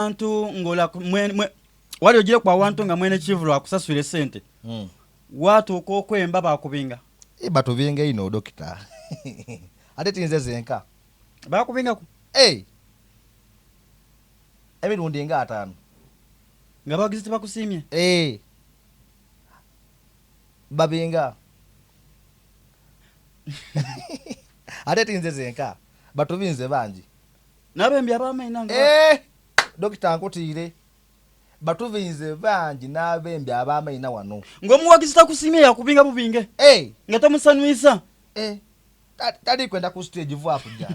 Awantu nga wali ojireku awantu nga mwene kivulu akusaswire sente, watuuka okwemba bakubinga? Eeh batubinga inho Dokita ate ti nze zenka. Bakubingaku? Eeh emirundi nga ataanu. Nga abawagizi tibakusiimye? Eeh babinga ate ti nze zenka batubinze bangi. N'abembi ab'amaina nga. Eeh! Dokita nkutiire. Batubinze bangi n'abembi ab'amaina wano. Ng'omuwagizi takusiimye yakubinga bubinge. Eeh! Nga tomusanwisa. Eeh! Tali kwenda ku siteegi va kuja.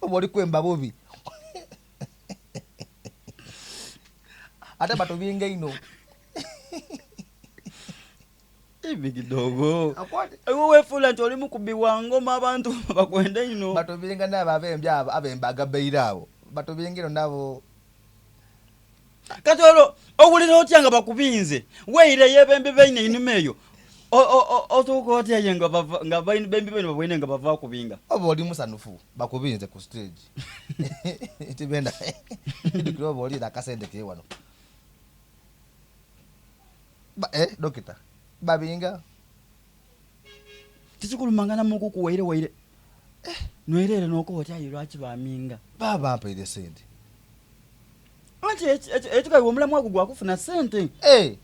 Oba oli kwemba bubi. Ate batubinga inho. Big Dog, iwe wefuula nti oli mukubi wa ngoma abantu bakwenda inho. Batubinga n'abo abembi abo abemba agabaire abo batubinga inho nabo. Kati olwo owulira otya nga bakubinze? Waire ye bembi baine einhuma eyo, otuuka otya ye nga bembi baine babweine nga bava kubinga? Oba oli musanhufu bakubinze ku siteegi tibenda idhukira oba oliire akasente ke wano. Ba eh dokita babinga. Tikikulumanga na mukuku waire waire eh nwerere nokoba oti aye lwaki baminga. Baba bampaire sente. Anti ekyo kaiwe omulamwa gwo gwa kufuna sente. Eh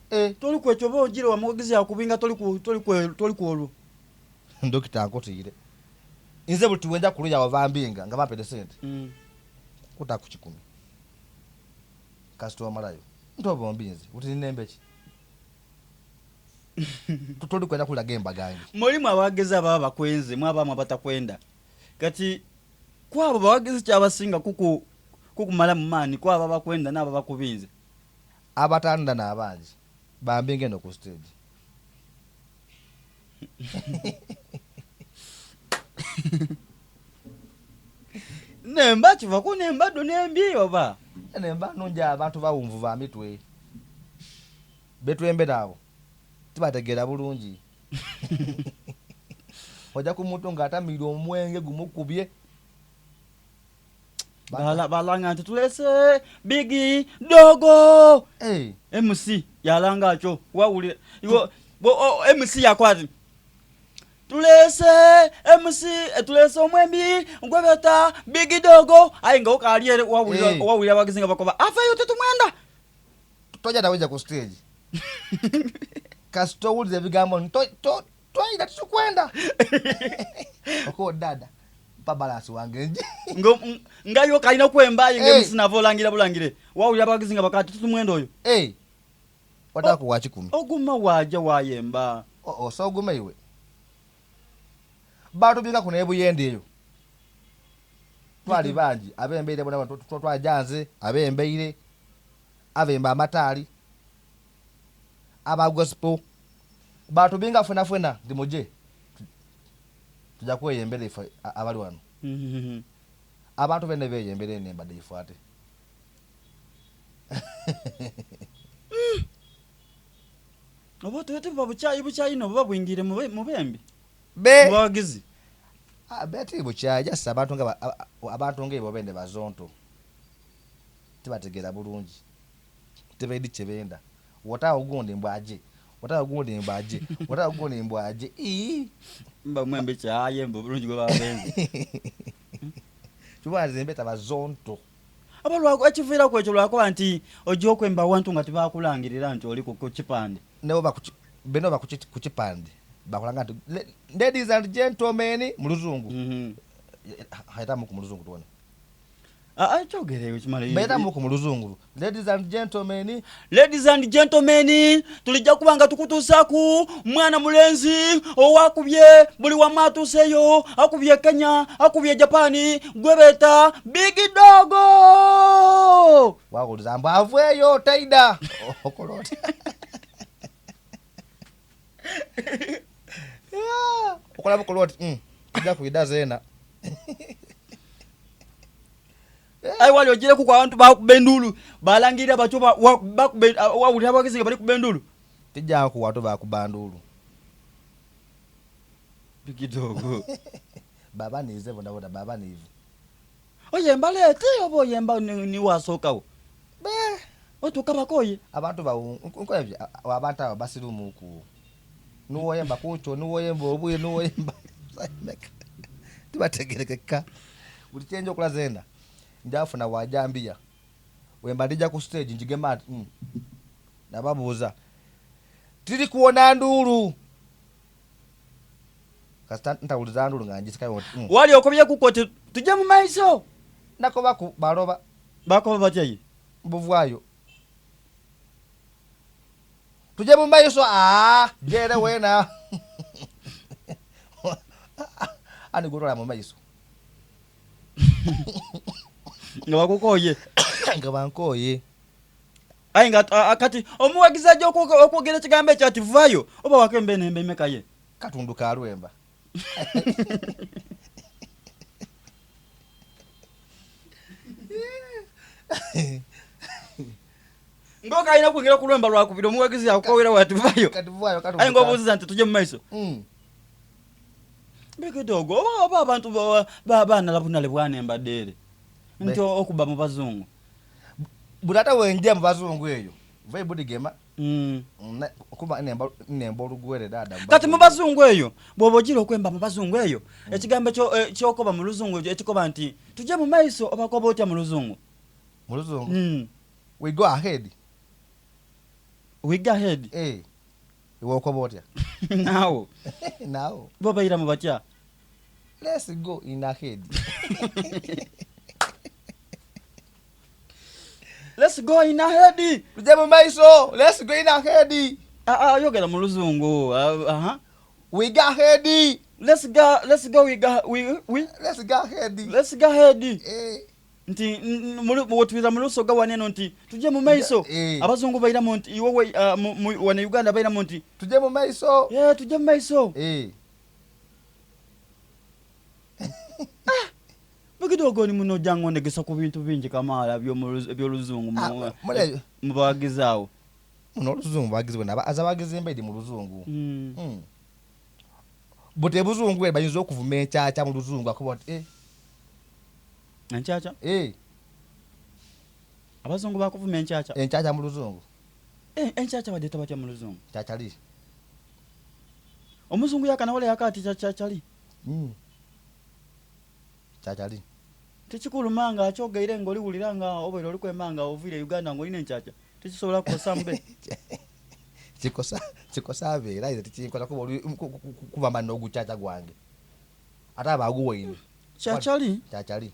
eh. Toli kwekyo oba ojire wa muwagizi akubinga toli toli kwolwo. Dokita nkutiire. Nze buli tiwenja kuluya wava mbinga nga bampaire sente. Kutaku kikumi. Kasita omalayo nti oba ombinze oti ninembe ki? Toli kwenda kulaga embaga nge. Mulimu abawagizi ababa bakwenze mwabaamu abatakwenda. Kati kwabo bawagizi ki abasinga kukumalamu maani kwabo abakwenda n'abo abakubinze? Abatanda n'abangi bambinga eno ku siteegi. Nemba kiva ku nemba dho nembi oba? Enemba nungi abantu bawunvu ba mitwe. Betwembera agho tibategeera bulungi. Oja ku muntu nga atamiire omwenge gumukubye. Balanga nti tulese Big Dogo. MC yalanga atyo wawulira MC yakoba ati Tuleese MC, tuleese omwembi gwebeta Big Dog aye nga okaali ere wawulira eh. wawulira abagizi nga bakoba aveeyo tetumwenda. Toja naweja ku stage. Kasita owulira ebigambo toyina tutukwenda. Okowo dada mpa balance wange nje. Nga yo kalina kwemba aye nga MC nava olangira bulangire. Wawulira abagizi nga bakati tutumwenda oyo. Hey. Wataku wa kikumi. Oguma waaja waayemba. Oh, so ogume iwe. Baatubikaku n'e Buyende eyo. Twali bangi, ab'embeire bonabona twaja nze, ab'embeire, abemba amataali, aba gospel. Baatubinga fwenafwena nti muje tuja kweyembera ife abali wano. Abantu beene beeyembera enemba dhaifwe ate. Oba otyo buba bukyayi bukyayi inho buba bwingiire mu bembi, Be mu bawagizi. Ah, be ti bukyayi just abantu nga abantu nga ibo bende bazonto tibategeera bulungi tibaidhi kyebenda wotaagho gundi mbu aje wotaagho gundi mbu aje wotaagho gundi mbu aje ii. Mba mwembi kyaye mbu obulungi bwebaba benze. Kyova nze mbeta bazonto. Oba lwa, ekiviiraku ekyo lwa kuba nti oja okwemba awantu nga tibaakulangirira nti oli ku, ku kipande. Ne bw'oba ku ki, be n'oba ku ki, ku kipande, bakulanga nti, Ladies and gentlemen, mu Luzungu. Etamuku mu Luzungu twone. Aa, kyogere iwe kimale. Beetamuku mu Luzungu. Ladies and gentlemen. Ladies and gentlemen, tulija kuba nga tukutuusaaku mwana mulenzi owakubye buli wamu atuuseeyo, akubye e Kenya, akubye e Japan, gwebeeta Big Dog! Wawuliza mbu aveeyo taidha. Okola otya? Okola bukola oti, mm, tija kwidha zeena. Aye wali ojireku ku abantu bakuba enduulu, balangirira batyo bakuba, wawulira abawagizi nga bali kuba enduulu? Tijanku wantu bakuba nduulu. Big Dog. Baba niize bonabona baba niive. Oyemba leeti oba oyemba niiwe asookagho? Otuuka bakooye. Abantu bawu nkoye abantu abo basirumuku. Niwoyemba kunkyo, niwoyemba obwire, niwoyemba meka tibategerekeka. Buli kyenja okola zena nja funa wa jambiya. Wemba ndija ku stage njigema nti umm nababuuza tiri kuwona nduulu. Kasita ntawuliza nduulu nga ngisikayo nti umm. Wali okobyekuku oti tuje mu maiso? Nakobaku baloba. Bakoba batya ye? Mbu vwayo. Tuje mu maiso aah jere wena ani gwotwala mu maiso? Nga bakukooye. Nga bankooye. Aye nga kati omuwagizi aja okwogera ekigambo ekyo ati vayo oba wakemba enemba emeka ye? Katundu ka lwemba. Nga okalina kwingira ku lwemba lwakubiri omuwagizi akukowera bwati vayo. Kati vayo katundu Aye nga ka. obuuziza nti tuje mu maiso. Bikidogo oba oba abantu ba banala bunale bwanemba dheere nti okuba mu bazungu. Buli ate wenja mu bazungu eyo vibe dhigema. Kuba nemba olugwere dada. Kati mu bazungu eyo bwoba ojira okwemba mu bazungu eyo ekigambo kyokoba mu luzungu ekikoba nti tuje mu maiso obakoba otya mu luzungu? Mu luzungu? We go ahead. We go ahead? Eh. Iwe okoba otya? Naawo. Naawo. Bo bairamu batya? Let's go in ahead. Let's go in ahead. Tuje mu maiso. Let's go in ahead. Ah, ah, yogera mu luzungu. Ah, aha. We go ahead. Let's go, let's go, we go, we, we. Let's go ahead. Let's go ahead. Eh. Nti wetwira mu lusoga wano eno nti tuje mu maiso. Eh. Abazungu bairamu nti iwe we, uh, mu, mu, wano e Uganda bairamu nti tuje mu maiso. Eh, tuje mu maiso. Eh. Ah, Bugidogo ni muno jangu ondegesa ku bintu bingi kamaala eby'oluzungu Ah, mule mu bawagizi awo. Muno oluzungu bawagizi bwena aza abawagizi mbaidi mu luzungu. But ebuzungu ere bayinza okuvuma enkyakya mu luzungu akoba ati eh. Enkyakya? Eh. Abazungu bakuvuma enkyakya? Enkyakya mu luzungu. Eh, enkyakya bagyeta batya mu luzungu? Kyakyali. Omuzungu yakanawala yaka ati kyakyali. Kyakyali. Tikikuluma nga akyogeire nga oliwulira nga obaire oli kwemba nga oviire e Uganda nga olina enkyakya? Tikisobola kukosa mbe? Kikosa, kikosa abe era nze tikinkosa kuba oli kuba mba n'ogukyakya gwange. Ate aba aguwaine. Kyakyali? Kyakyali.